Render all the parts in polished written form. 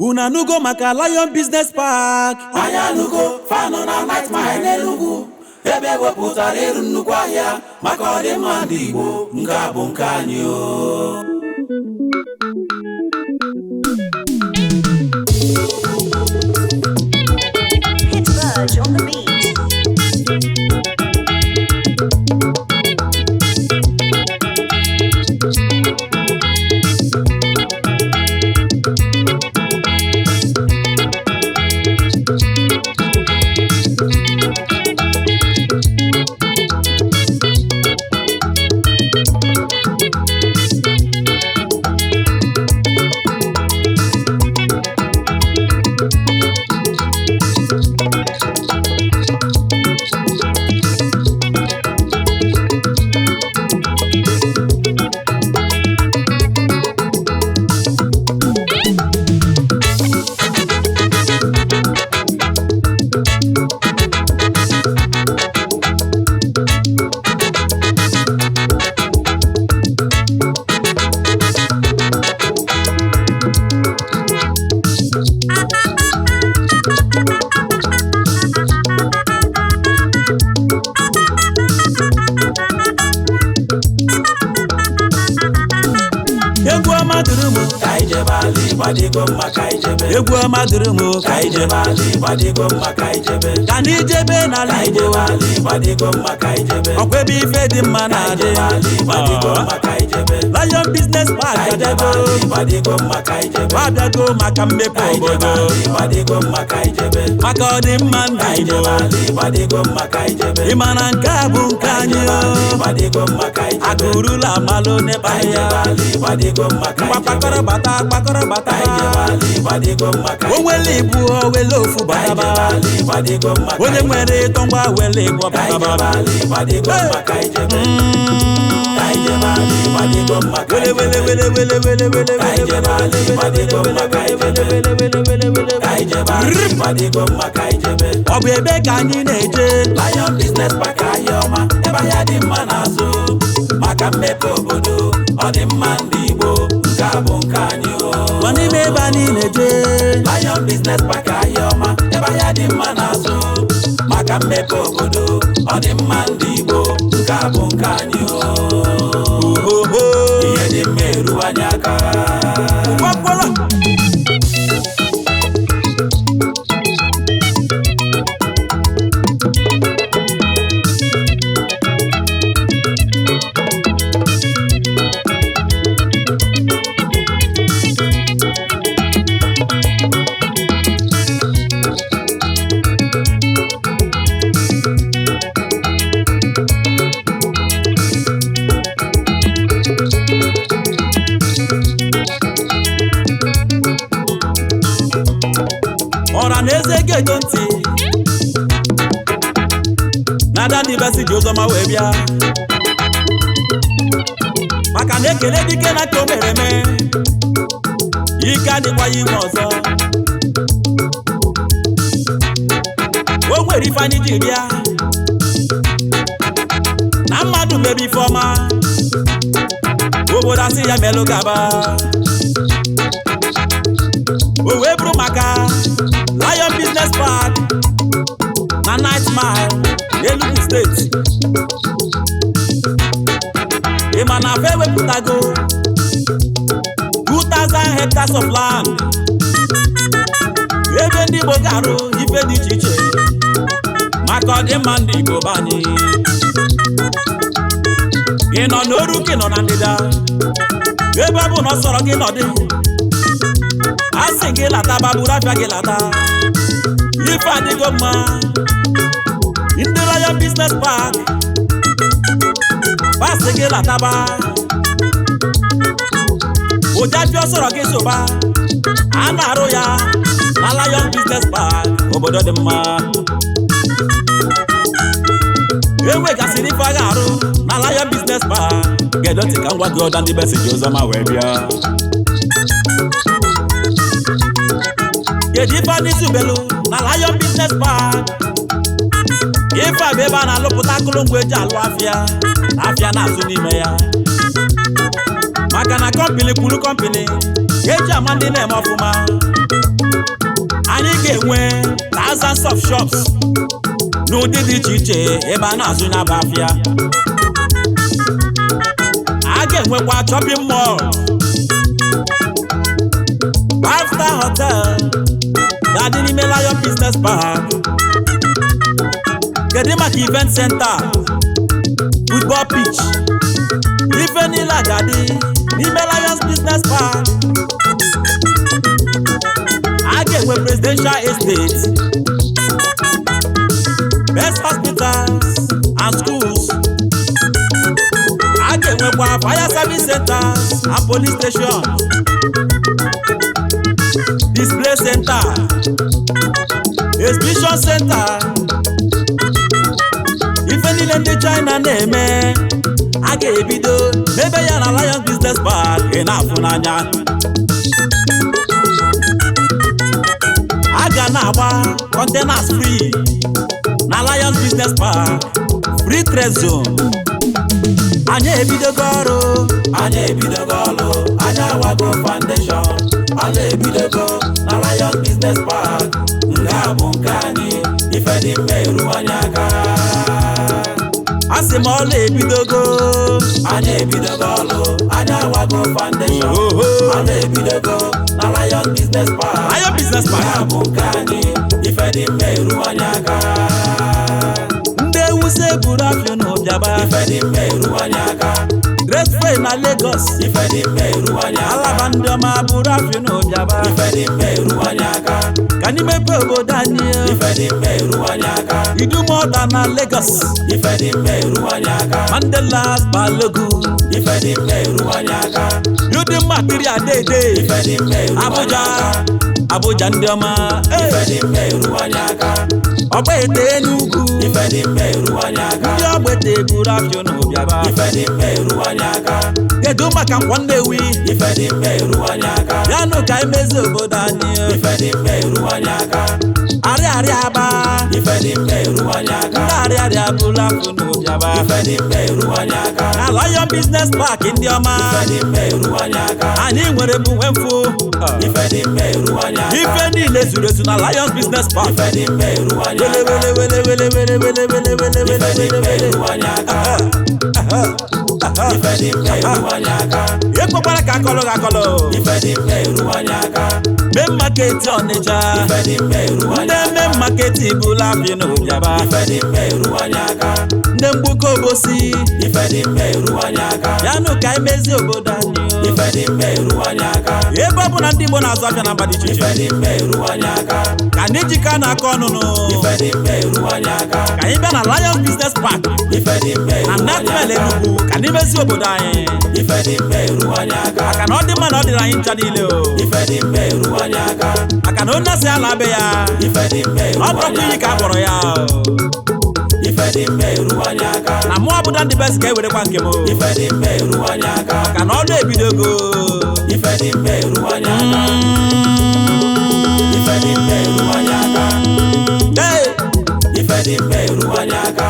Unu anụgo maka Lion Business Park? Anyị anụgo fanụ na Night Mile n'Enugu, ebe ewepụtara ịrụ nnukwu ahịa maka ọdịmma ndị Igbo. Nke a bụ nke anyị o. Hit Verge on the beat. Egwu ọma dịrị m. Ka anyị jebe ala Igbo adịgo mma, ka anyị jebe. Egwu ọma dịrị m. Ka anyị jebe ala Igbo adịgo mma, ka anyị jebe. Ka anyị jebe Ka n'ala anyị Igbo. jebe ala Igbo adịgo mma, ka anyị jebe. Ọkwa ebe ife dị mma Ka anyị na-adị. jebe ala Igbo adịgo mma, ka anyị jebe. Lion Business Park Ka anyị jebe abịago. ala Igbo adịgo mma, ka anyị jebe. Abịago maka mmepe Ka anyị jebe obodo, ala Igbo adịgo mma, ka anyị jebe. maka ọdịmma Ka ndị anyị Igbo. jebe ala Igbo adịgo mma, ka anyị jebe. Ị ma na nke a bụ nke Ka anyị anyị jebe ala o. Igbo adịgo mma, ka anyị jebe. Akụrụla amalụ n'ebe Ka anyị ahịa. jebe ala Igbo adịgo mma, ka Ngwa anyị jebe. kpakọrọ bata, kpakọrọ bata. Ka anyị jebe ala Igbo adịgo mma, ka O anyị nwere jebe. ibu, o wele ofu Ka anyị bataba. jebe ala Igbo adịgo mma, ka Onye anyị nwere ịtọ, ngwa wele ịbụ Ka anyị jebe bataba. ala Igbo adịgo mma, ka anyị jebe. Ka anyị jebe ala Igbo adịgo mma, ka Wele anyị wele jebe. wele wele wele wele. Ka anyị jebe ala Igbo adịgo mma, ka anyị jebe. Ka anyị jebe ala Igbo adịgo mma, ka anyị jebe. Ọ bụ ebe ka anyị na-eje? Lion Business Park, ahịa ọma, ebe ahịa dị mma na-azụ maka mmepe obodo, ọ dị mma ndị Igbo. Nke a bụ nke anyị o. Gwa n'ime ebe anyị na-eje. Lion Business Park, ahịa ọma, ebe ahịa dị mma na-azụ maka mmepe obodo, ọ dị mma ndị Igbo. Nke a bụ nke anyị o. Ohoho. Ihe dị mma eru anyị aka. Ụgbọkwọrọ. Ọra na eze ga-eto ntị na ada ndị besi ji ụzọma wee bịa, maka na ekele dike na ka o mere eme, ike adịkwa ya ime ọzọ. O nwere ife anyị ji bịa na mmadụ mebe ife ọma, obodo asị ya melụ gaba. O wee bụrụ maka Lion Business Park na Night Mile, Enugu Steeti. Ị ma na afa ewepụtago 2000 hectares of land ebe ndị Igbo ga-arụ ife dị iche iche maka ọdịmma ndị Igbo be anyị. Ị nọ n'oru ka ị nọ na ndịda, ebe ọ bụ na ọ sọrọ gị nọdị, a sị gị lata, baburu afịa gị lata. Ife adịgo mma. Ndị Lion Business Park basị gị lataba, ụdị afịa ọsọrọ gị soba, a na-arụ ya na Lion Business Park. Obodo dị mma enwegasịrị ife a ga-arụ na Lion Business Park. Gedo ntị ka m gwa gị ọda ndị besi ji ụzọma wee bịa. Kedu ife a n'isi ubelu na Lion Business Park? Ife a bụ ebe a na-alụpụta akụrụngwa eji alụ afịa na afịa na-azụ n'ime ya, maka na company kwuru company eji ama ndị na-eme ọfụma. Ga-enwe thousands of shops n'ụdị dị iche iche ebe a na-azụ ya bụ afịa. A ga-enwekwa shopping mall, five star hotel ga-adị n'ime Lion Business Park. Kedu maka event center, football pitch? Ife niile a ga-adị n'ime Lions Business Park. A ga-enwe presidential estate, best hospitals and schools. A ga-enwekwa fire service centers and police station, display center, exhibition center. Ife niile ndị China na-eme, a ga-ebido n'ebe ya na Lion Business Park. Ị na-afụ n'anya, a ga na-agba containers free na Lion Business Park, free trade zone. Anyị ebidogo ọrụ. Anyị ebidogo ọlụ, anyị awago foundation. Ọlụ ebidogo na Lion Business Park. Nke a bụ nke anyị, ife dị mma eru anyị aka. Asị m, ọlụ ebidogo. Anyị ebidogo ọlụ, anyị awago foundation. Oho. Ọlụ ebidogo na Lion Business Park. Lion Business Nke Park. a bụ nke anyị, ife dị mma eru anyị aka. Ndị ewusa eburu afịa n'ụbịaba. Ife dị mma eru anyị aka. Great Fair na Lagos. Ife dị mma eru anyị aka. Alaba, ndị ọma, buru afịa n'ụbịaba. Ife dị mma eru anyị aka. Ka anyị mepee obodo anyị. Ife dị mma eru anyị aka. Idumota na Lagos. Ife dị mma eru anyị aka. Mandela Balogun. Ife dị mma eru anyị aka. Building material dede. Ife dị mma eru anyị Abuja. aka. Abuja, ndị ọma. Ife dị mma eru anyị aka. Ọgbaete Enugwu. Ife dị mma eru anyị aka. Ndị Ọgbete buru afịa n'ụbịaba. Ife dị mma eru anyị aka. Kedu maka Nkwọ Nnewi? Ife dị mma eru anyị aka. Bịanụ ka emezi obodo anyị. Ife dị mma eru anyị aka. Arịarịa Aba. Ife dị mma eru anyị aka. Ndị Arịarịa buru afịa n'ụbịaba. Ife dị mma eru anyị aka. Na Lion Business Park, ndị ọma. Ife dị mma eru anyị aka. Anyị nwere bụ mfu. Ife dị mma eru anyị aka. Ife niile zuru ezu na Lions Business Park. Ife dị mma eru anyị Wele aka. wele wele wele wele wele wele wele wele Ife dị wele mma wele. eru anyị aka. Ife dị mma eru anyị aka. Ekwekwara ka akọlụ gị akọlụ. Ife dị mma eru anyị aka. Main market Ọnịcha. Ife dị mma eru anyị Ndị aka. main market bụla afị n'ụbịaba. Ife dị mma eru anyị aka. Ndị Mgbuko Obosi. Ife dị mma eru anyị aka. Bịanụ ka emezi obodo anyị. Ife dị mma eru anyị aka. Ebe ọ bụ na ndị Igbo na-azụ afịa na mba dị iche Ife iche, dị mma eru anyị aka. Ka anyị jikọ na-aka ọnụnụ. Ife dị mma eru anyị aka. Ka anyị bịa na Lions Business Park Ife dị mma na eru anyị Natmel aka. Enugu, ka anyị mezie obodo anyị. Ife dị mma eru anyị aka. Maka na ọ dị mma na ọ dịrị anyị ncha niile o. Ife dị mma eru anyị aka. Maka na onye si ala be ya, Ife dị mma eru ọ anyị bụrụkwa iyi ka a aka. kpọrọ ya o. Ife dị mma eru anyị aka. Na mụ abụda ndị best ga-ewerekwa nke m o. Ife dị mma eru anyị aka. Maka na ọlụ ebidogo. Ife dị mma eru anyị aka. Ife dị mma eru anyị aka. Hey! Ife dị mma eru anyị aka.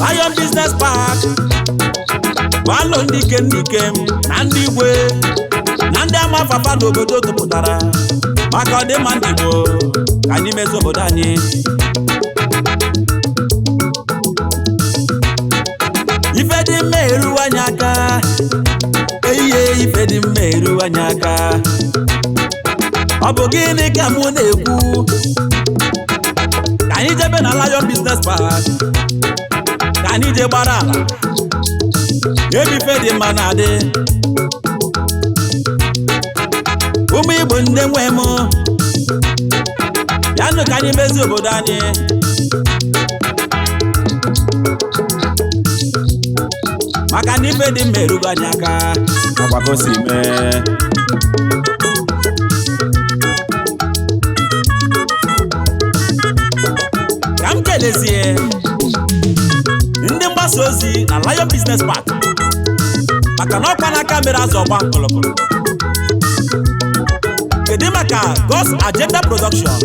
Lion Business Park bụ ndị ike, ndị ikem na ndị igwe na ndị ama afafa n'obodo tụpụtara. Maka ọdịmma ndị Igbo, ka anyị mezie obodo anyị. Ife dị mma eruwe anyị aka. Eiye, ife dị mma eruwe anyị aka. Ọ bụ gịnị ka mụ na-ekwu? Ka anyị jebe na Lion Business Park, ka anyị jee gbara ala ebe ife dị mma na-adị. Ụmụ Igbo, ndị nwe m, bịanụ ka anyị mezie obodo anyị, maka na ife dị mma erugo anyị aka. Ọkwa ka o si mee. Ka m kelezie ndị mgbasa ozi na Lion Business Park, maka na ọkwa n'aka mere azụ ọgba kpụlụkpụlụ. Kedu maka God's Agenda Production?